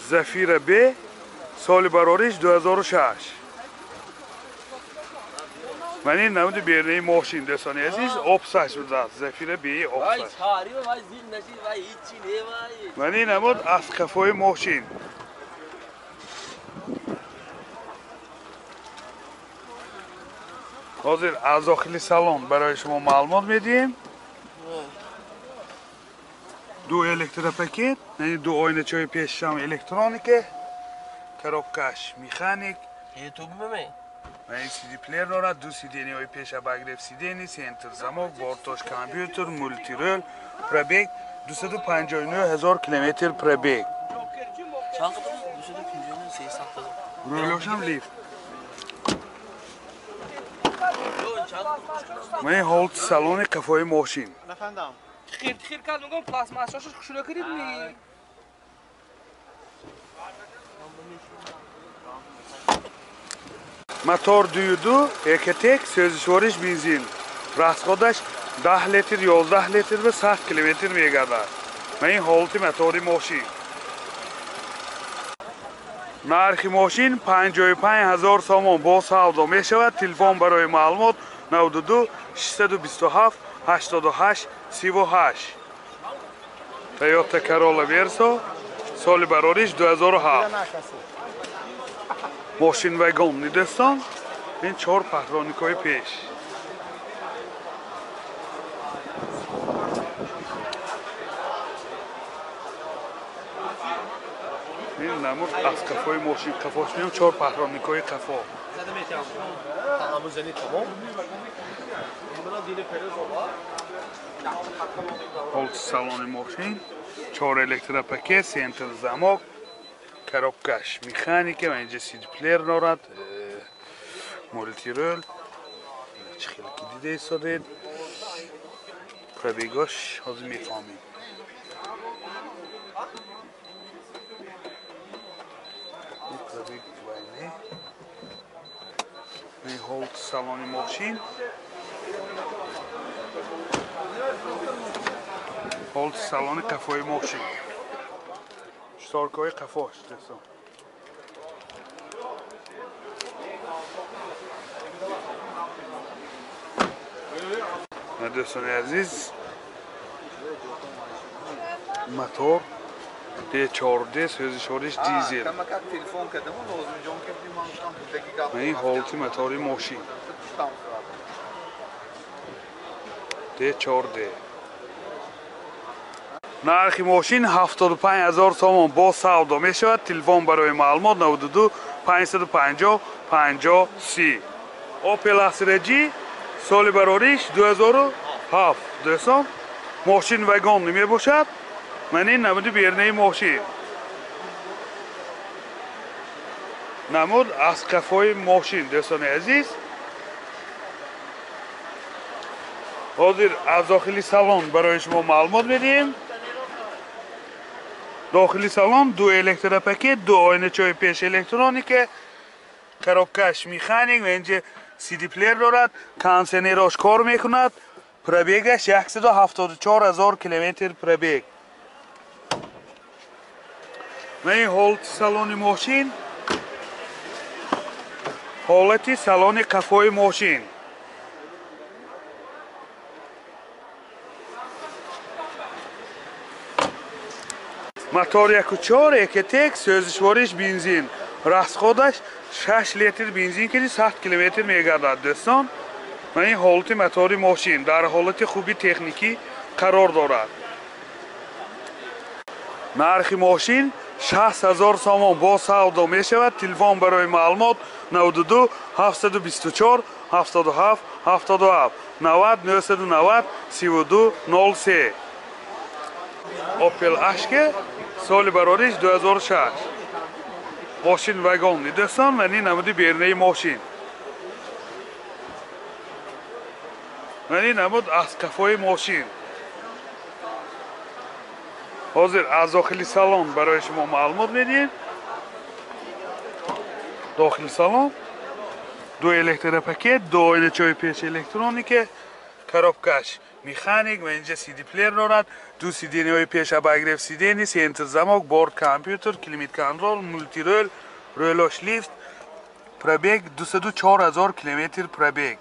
Зафира Б, соли барориш 2006. Ман ин намуди берунаи мошин, дӯстони азиз, обсаш будааст. Зафира Б обсаш. Ман ин намуд аз қафои мошин. Ҳозир аз дохили салон барои шумо маълумот медиҳем. Ду электропакет, яъне ду оиначаҳои пешшам электроника, коробкаш механик, CD плеер дорад, ду сиденияҳои пеш обогрев сидений, центр замок, бортош компютер, мультирул, пробег 259 000 километр пробег. Рулошам лифт. Ман ҳолати салони қафои мошин. Хир кард, мегӯям пластмассашаш хушура кардид ми? Мотор 2.2 Ecotec, сӯзишвориш бензин. Расходаш 10 литр, 11 литр ва 100 километр мегардад. Ман ин ҳолати мотори мошин. Нархи мошин 55 000 сомон бо савдо мешавад. Телефон барои маълумот 92 627 88 38. Toyota Corolla Verso, соли барориш 2007. Мошин вагон дӯстон, ин чор патроникҳои пеш. Ин намуд аз қафои мошин, қафош меом чор патроникҳои қафо. Ҳолати салони мошин, чор электропакет, центр замок, коробкаш механика, ва инҷа CD плеер дорад, мультирул, чӣ хеле ки дида истодед. Пробегош ҳозир мефаҳмем. Пробег вайне. Ин ҳолати салони мошин. Ҳолати салони қафои мошин. Шторкаҳои қафош, дӯстон. Дӯстони азиз, мотор D4D, сӯзишвориш дизел. Ин ҳолати мотори мошин. D4D. Нархи мошин 75 000 сомон бо савдо мешавад. Телефон барои маълумот 92 550 50 30. Opel Astra G, соли барориш 2007. Дӯстон, мошин вагон мебошад. Ман ин намуди берунаи мошин. Намуд аз қафои мошин, дӯстони азиз. Ҳозир аз дохили салон барои шумо маълумот медиҳем. Дохили салон ду электропакет, ду оиначаҳои пеш электроника, коробкаш механик ва инҷа CD плеер дорад, кондиционерош кор мекунад, пробегаш 174 000 километр пробег. Ва ин ҳолати салони мошин, ҳолати салони қафои мошин. Мотор 1.4 Ecotec, сӯзишвориш бензин. Расходаш 6 литр бензин ки 100 километр мегардад, дӯстон. Ва ин ҳолати мотори мошин дар ҳолати хуби техникӣ қарор дорад. Нархи мошин 60 000 сомон бо савдо мешавад. Телефон барои маълумот 92 724 77 77 90 990 32 03. Opel Ashke, соли барориш 2006. Мошин вагон дӯстон, ва ин намуди берунаи мошин. Ва ин намуд аз қафои мошин. Ҳозир аз дохили салон барои шумо маълумот медиҳем. Дохили салон ду электропакет, ду оиначаҳои пеш электроника, Коробкаш механик ва инҷа CD плеер дорад. Ду сиденьяҳои пеш обогрев сиденья, центр замок, борт компютер, климат контрол, мультирол, рӯлош лифт. Пробег 204 000 километр пробег.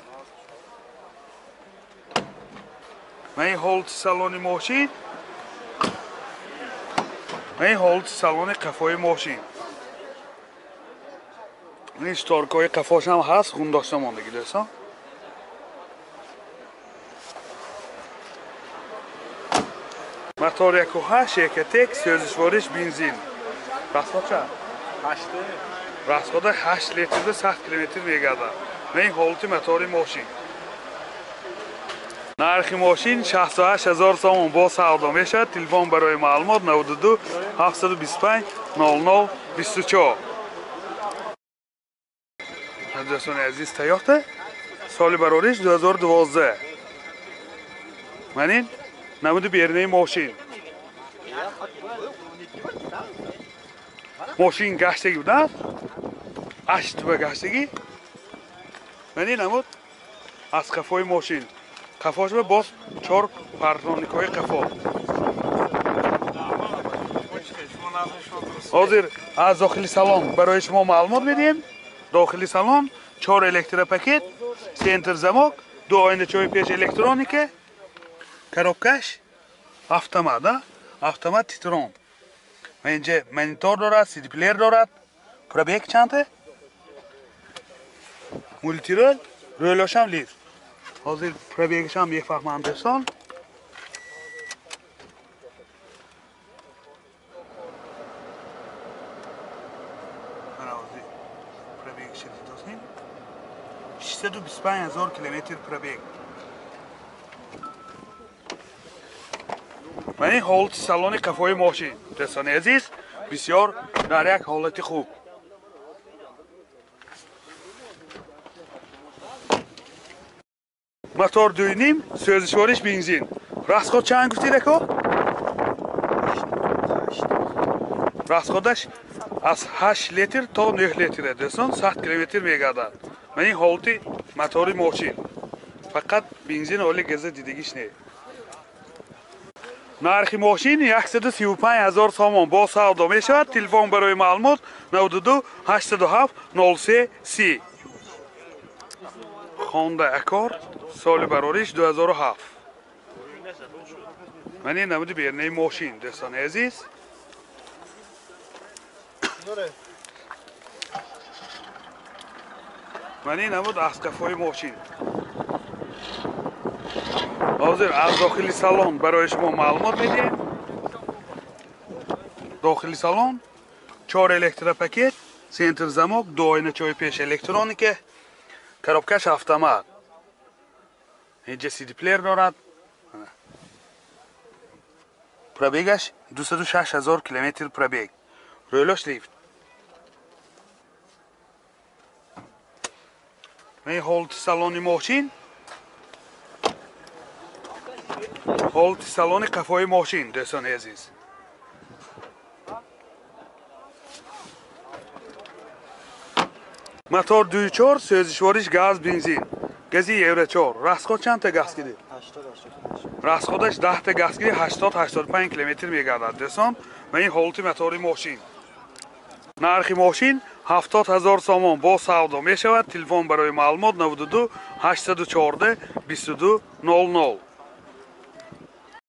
Ва ин ҳолати салони мошин. Ва ин ҳолати салони қафои мошин. Ин шторкаҳои қафош ҳам ҳаст, хундошта мондагӣ дӯстон. Мотор 1.8 Экотек, сӯзишвориш бензин. Расход чанд? 8. Расхода 8 литрда 100 километр мегардад. Ва ин ҳолати мотори мошин. Нархи мошин 68 000 сомон бо савдо мешавад. Телефон барои маълумот 92 725 00 24. Дӯстони азиз, Toyota соли барориш 2012. Ман ин намуди берунаи мошин. Мошин гаштагӣ будааст, 8 ба гаштагӣ. Ман ин намуд аз қафои мошин. Қафош ба боз 4 парноникҳои қафо. Ҳозир аз дохили салон барои шумо маълумот медиҳем. Дохили салон 4 электропакет, центр замок, ду оиначаҳои пеш электроника, коробкаш автомат, автомат Титрон. Ва инҷа монитор дорад, CD плеер дорад. Пробег чанд? Мультирол, рӯлошам лифт. Ҳозир пробегашам мефаҳмам дӯстон. Мана ҳозир пробегаши дидосем. 625 000 километр пробег. Ман ин ҳолати салони қафои мошин. Дӯстони азиз, бисёр дар як ҳолати хуб. Мотор 2.5, сӯзишвориш бензин. Расход чанд гуфтед ако? Расходаш аз 8 литр то 9 литр дӯстон, 100 километр мегардад. Ман ин ҳолати мотори мошин. Фақат бензин оли газа дидагиш не. Нархи мошин 135 000 сомон бо савдо мешавад. Телефон барои маълумот 92 807 03 30. Honda Accord соли барориш 2007. Ман ин намуди берунаи мошин дӯстони азиз. Ман ин намуд аз қафои мошин. Ҳозир аз дохили салон барои шумо маълумот медиҳем. Дохили салон 4 электропакет, центр замок, ду оиначаҳои пеш электроника, коробкаш автомат. Инҷа CD плеер дорад. Пробегаш 206 000 километр пробег. Рӯлош лифт. Ин ҳолати салони мошин. Ҳолати салони қафои мошин дӯстони азиз. Мотор 2.4, сӯзишвориш газ, бензин. Гази Евро 4. Расход чанд та газ киди? Расходаш 10 та газ киди, 80-85 километр мегардад дӯстон. Ва ин ҳолати мотори мошин. Нархи мошин 70 000 сомон бо савдо мешавад. Телефон барои маълумот 92 814 22 00.